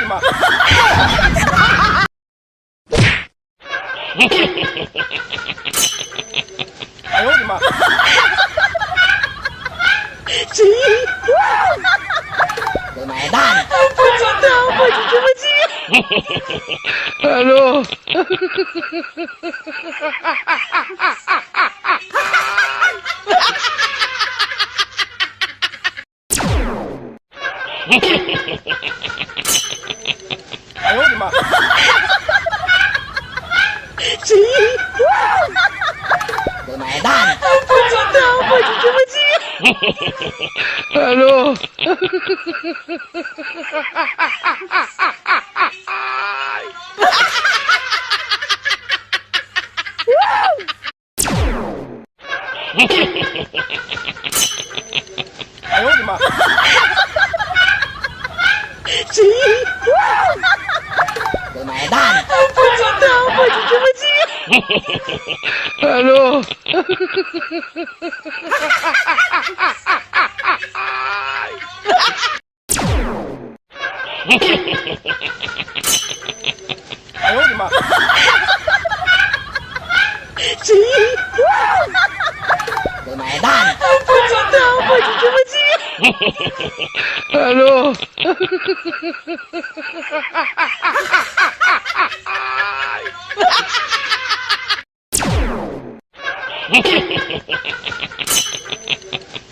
妈！哎呦我的妈！我买单。不知道我就这么急。 Hello。 哎呦我的妈！我买单。不知道我就这么急。 Hello。 哎呦我的妈！ 我买单。不知道我就这么急。 Hello。 哎呦我的妈！ 我买单。不知道我就这么急。 Hello。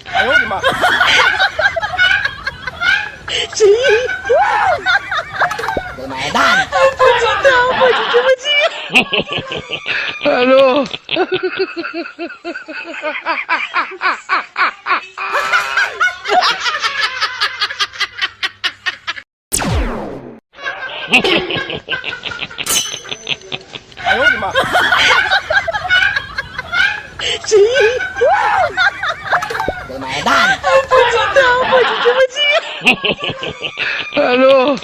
哎呦我的妈！ 我买单。不知道我就这么急。 Hello。 哎呦我的妈！ 我买单。不知道我就这么急。 Hello。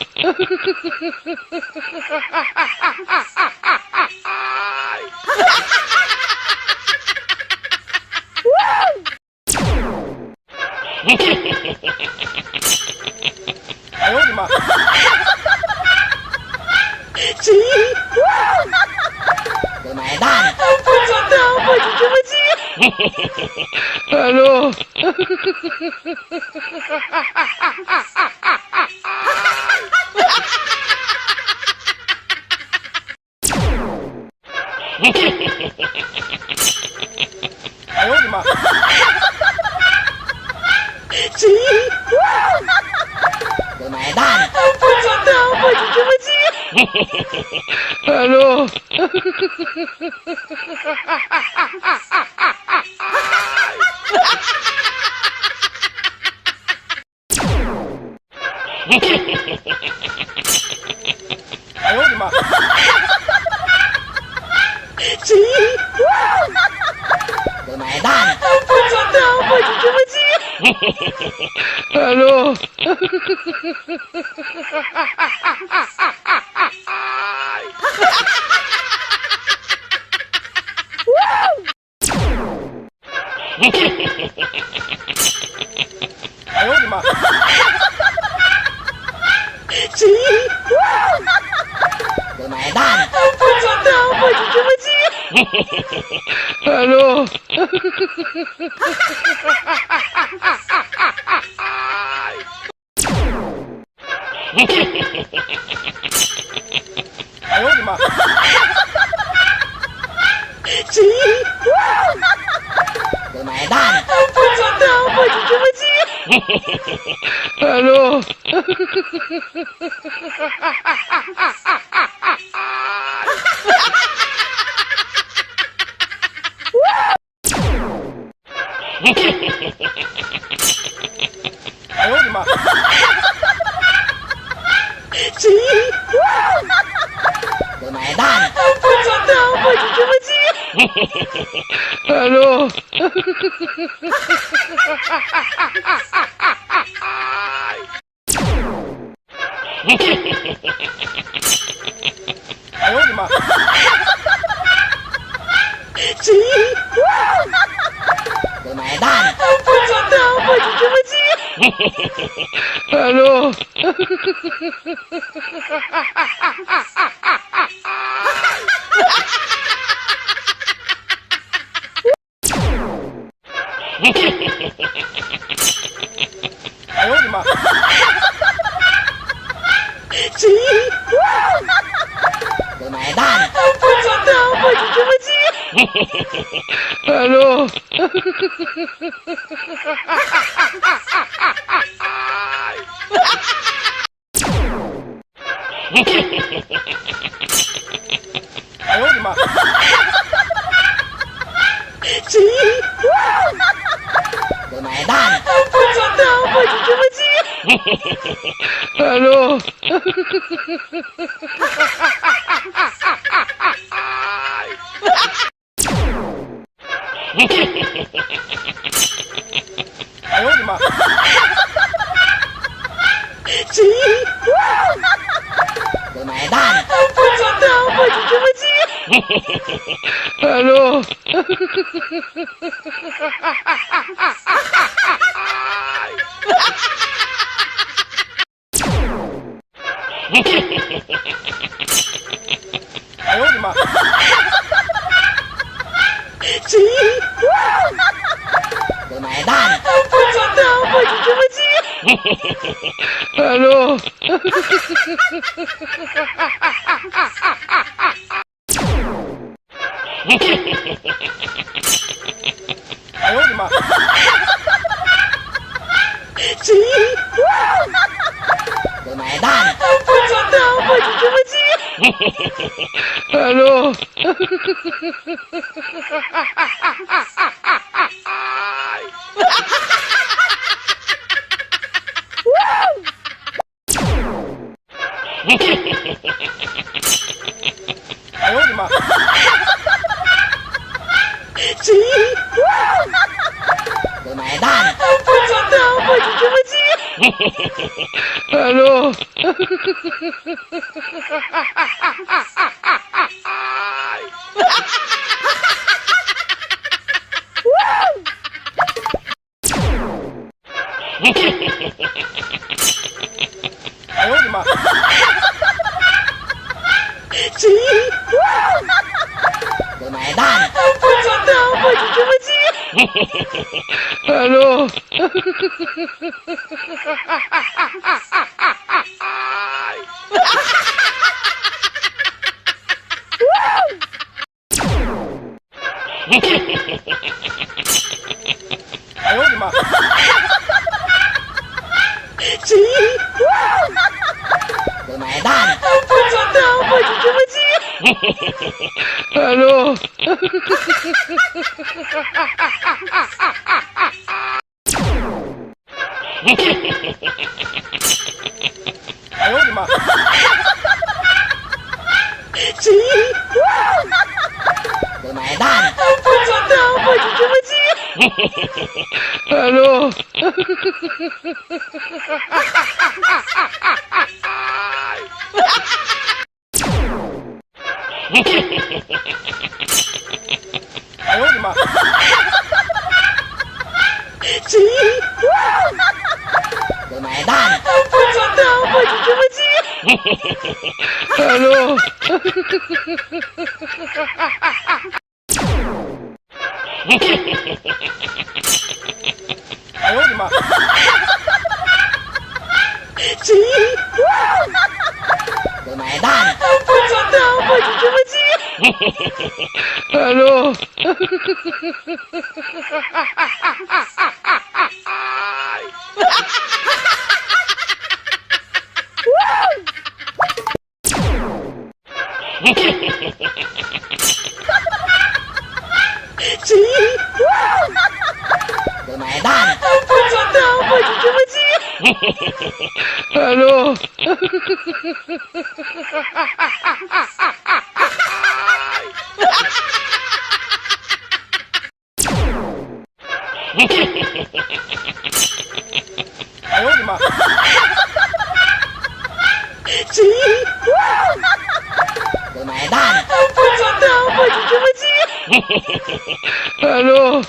哎呦我的妈！ 我买单。不知道我就这么急。 Hello。 哎呦我的妈！ 我买单。不知道我就这么急。 Hello。 哎呦我的妈！ 我买单。不知道我就这么急。 Hello。 哎呦我的妈！ 我买单。不知道我就这么急。 Hello。 哎呦我的妈！ 我买单。不知道我就这么急。 Hello。 哎呦我的妈！ 我买单。不知道我就这么急。 Hello。 哎呦我的妈！我买单。不知道我就这么急。Hello. 哎呦我的妈！谁？我买单。不知道，我就这么记。Hello。哎呦我的妈！谁？我买单。不知道，我就这么记。Hello。哎呦我的妈！谁？我买单。不知道，我就这么记。Hello。哎呦我的妈！谁？我买单。不知道，我就这么记。Hello。哎呦我的妈！谁？我买单。不知道，我就这么记。Hello。哎呦我的妈！谁？我买单。不知道，我就这么记。Hello。哎呦我的妈！谁？我买单。不知道，我就这么记。Hello。哎呦我的妈！谁？我买单。不知道，我就这么记。Hello。哎呦我的妈！谁？我买单。不知道，我就这么记。Hello。哎呦我的妈！谁？我买单。不知道，我就这么记。Hello。哎呦我的妈！谁？我买单。不知道，我就这么记。Hello。谁？我买单。不知道，我就这么记。Hello。哎呦我的妈！谁？我买单。不知道，我就这么记。Hello。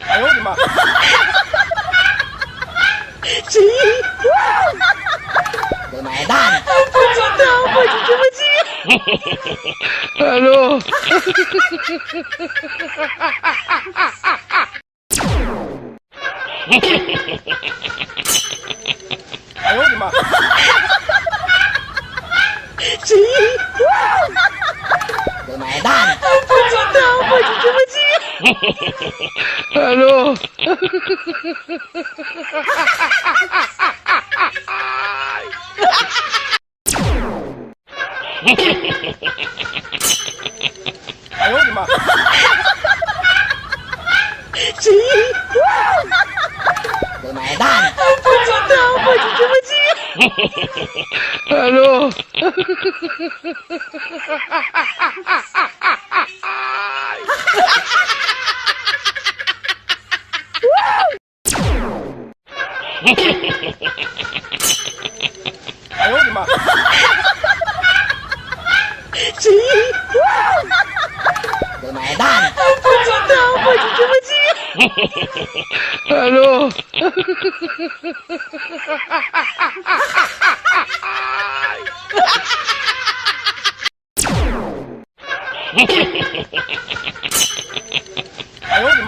哎呦我的妈！谁？我买单。不知道，我就这么记。Hello。哎呦我的妈！谁？我买单。不知道，我就这么记。Hello。哎呦我的妈！谁？我买单。不知道，我就这么记。Hello。哎呦我的妈！谁？我买单。不知道，我就这么记。Hello。哎呦我的妈！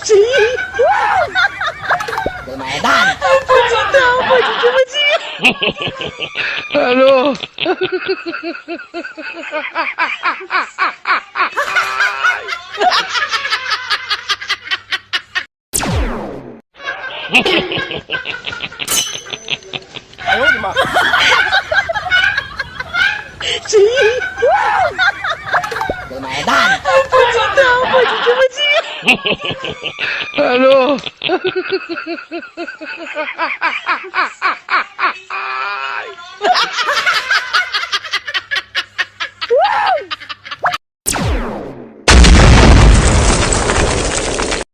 谁？我买单。不知道，我就这么记。Hello。哎呦我的妈！谁？我买单。不知道，我就这么记。Hello。